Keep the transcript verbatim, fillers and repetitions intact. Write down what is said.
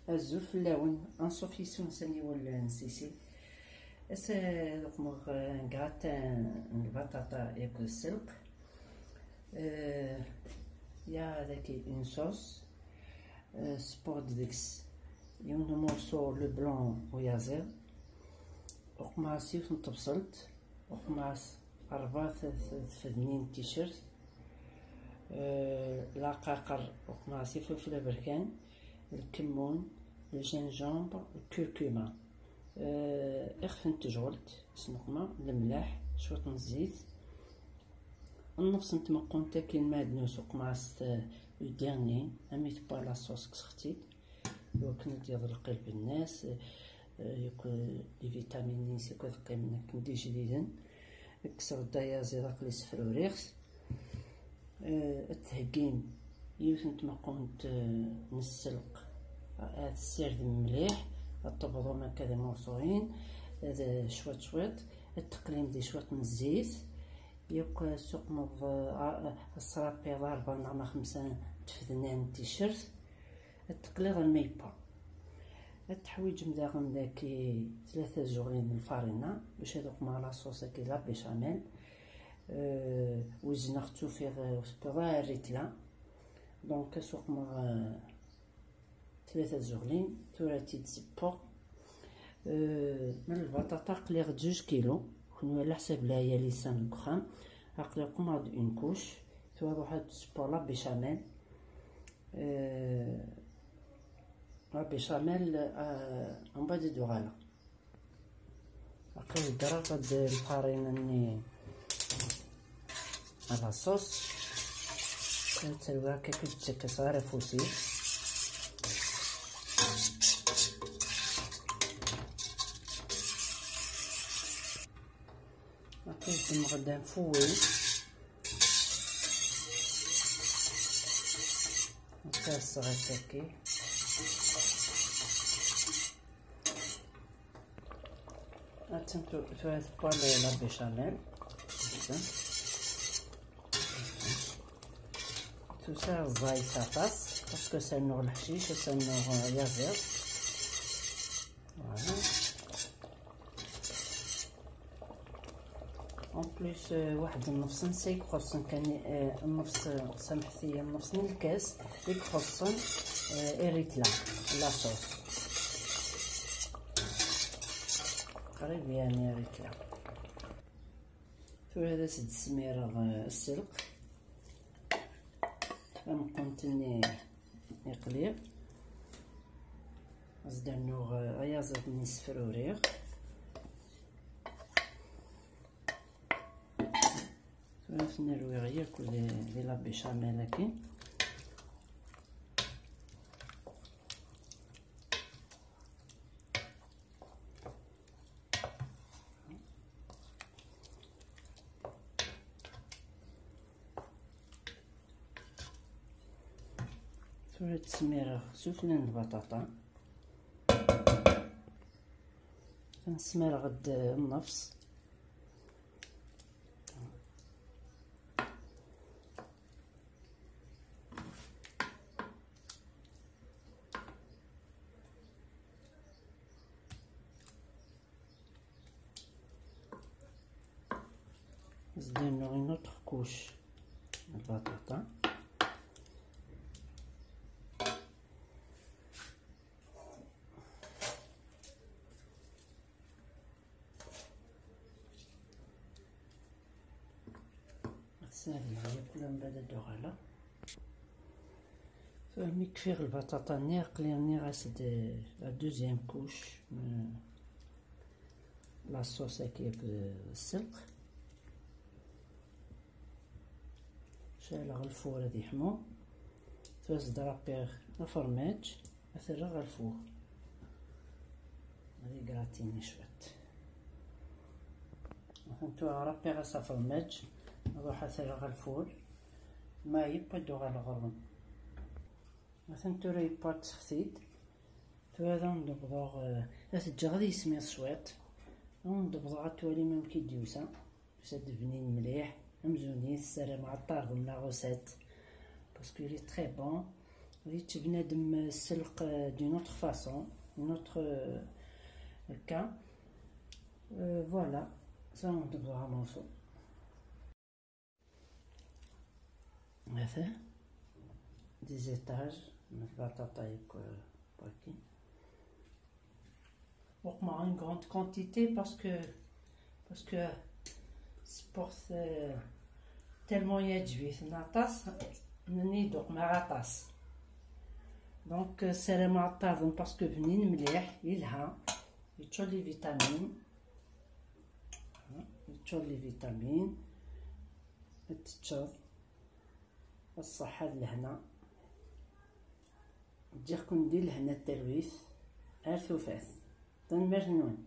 Azul fell-awen, anṣuf yis-wen s aniwel n Sisi. Ass-a, ad uqmeɣ, euh, un gratin n lbaṭaṭa akked sselq. Euh, ya daki une sauce. Euh, sewweɣ-d deg-s yiwen umurṣu leblanc uyaziḍ. Uqmeɣ-as yiwet n tebṣelt, uqmeɣ-as rebɛa t-, t-, tfednin n ticcert. Euh, laqaqer, uqmeɣ-as ifulfel aberkan, lkemmun, le gingembre, le curcuma. Euh, ixef n tejɣelt, snuqma, lemleḥ, cwiṭ n zzit. Nnefṣ n tmeqqunt akin ma ad nusuq maɛs, euh, le dernier, ami tewwa la sauce kkseɣ-tt-id. Iwakken ad d-yaḍ lqilb-nnes, euh, yakk, euh, les vitamines-is yakk ad qqimen akken d ijdiden. Kkseɣ-d ayaziḍ, aql-i sefruriɣ-t. Euh, ad theggim yiwet n tmeqqunt, euh, n sselq, ad tessirdem mliḥ, ad tebḍum akka d imurṣuyen, ad, cwiṭ cwiṭ, ad teqlim di cwiṭ n zzit, yakk, euh, suqmeḍ, euh, asrapiḍ arba neɣ ma xemsa n tfednan n ticcert, ad teqliḍ arma yewwa. Ad teḥwiǧem daɣen daki tlata zuɣlin n lfarina, bac ad uqmeɣ la sauce-agi, la béchamel. Euh, wezneɣ-tt, ufiɣ, euh, ur tewwiḍ ara rritla. Donc, ad suqmeɣ, euh, tlata zuɣlin, tura ad tt-id-sewweɣ. Euh, ma lbaṭaṭa aql-i ɣ-d zuǧ kilu, kenwi ɛla ḥsab lɛiyal yesɛan deg uxxam. Aql-i uqmeɣ-d une couche, tura ad ruḥeɣ ad d-sewweɣ la béchamel. Euh, la béchamel, euh, en bas d-uɣaleɣ. Aql-i heddreɣ-d lfarina-nni à la sauce. Ad terwi akka, ur d-ttakk ara afus-is. Aql-i ddmeɣ-d un fouet. Ad tasseɣ akka. Attan tu-, tura tewwa la, la béchamel. Tusa ẓẓayet aṭas, parce que ad s-rnuɣ leḥcic, ad s-rnuɣ ayaziḍ. Voilà. En plus, euh, waḥed nnefṣ n seg xuṣṣen kan, euh, nnefṣ, samḥet-iyi, nnefṣ n lkas i ixuṣṣen, euh, irritla, la sauce. Qrib yani irritla. Tura ad as-d-smireɣ, euh, sselq. Tameqqunt-nni iqli. Ad s-d-rnuɣ, euh, ayaziḍ-nni sefruriɣ. Tura ad ten-rwiɣ yakk di, di la béchamel-agi. Tura ad t-smireɣ s uflan n lbaṭaṭa. Ad smireɣ-d nnefṣ. Ad d-rnuɣ une autre couche n lbaṭaṭa. Ad t-snadmeɣ yakk lambeɛd ad d-uɣaleɣ. Tura mi kfiɣ lbaṭaṭa-nni, aql-i rniɣ-as-d la deuxième couche n la sauce-agi akked sselq. Cɛleɣ lfur ad yeḥmu. Tura ad s-d-rapiɣ afermaǧ, ad t-rreɣ ɣer lfur. Ad igratini cwiṭ. Atan tura rapiɣ-as afermaǧ, ad ruḥ ad t-rreɣ ɣer lfur. Ma yewwa ad d-uɣaleɣ ɣur-wen. Atan tura yewwa, ṭṭseɣ-t-id. Tura ad awen-d-bḍuɣ, eh, ad t-ǧǧeɣ ad yesmiḍ cwiṭ. Ad awen-d-bḍuɣ ad twalim amek i d-yusa. Yusa-d bnin mliḥ, amzun-is, ssarameɣ ad t-tɛerḍem la recette, parce que il est très bon. Yettbnadem sselq d'une autre façon, une autre, euh, cas. Euh, voilà, ça on devra morceau. Enfin, des étages, ma tbaṭaṭa yakk, euh, parking. Uqmeɣ une grande quantité parce que, parce que c'est pour, euh, tellement yeɛǧeb-iten aṭas, nni-d uqmeɣ aṭas. Donc, euh, ssarameɣ ad t-taḍnem parce que bnin mliḥ, yelha, yeččur les vitamines. Yeččur les vitamines. Ad teččeḍ. Ṣṣeḥḥa d lehna. Ǧǧiɣ-ken di lehna d talwit. Ar tufat. Tanemmirt-nwen.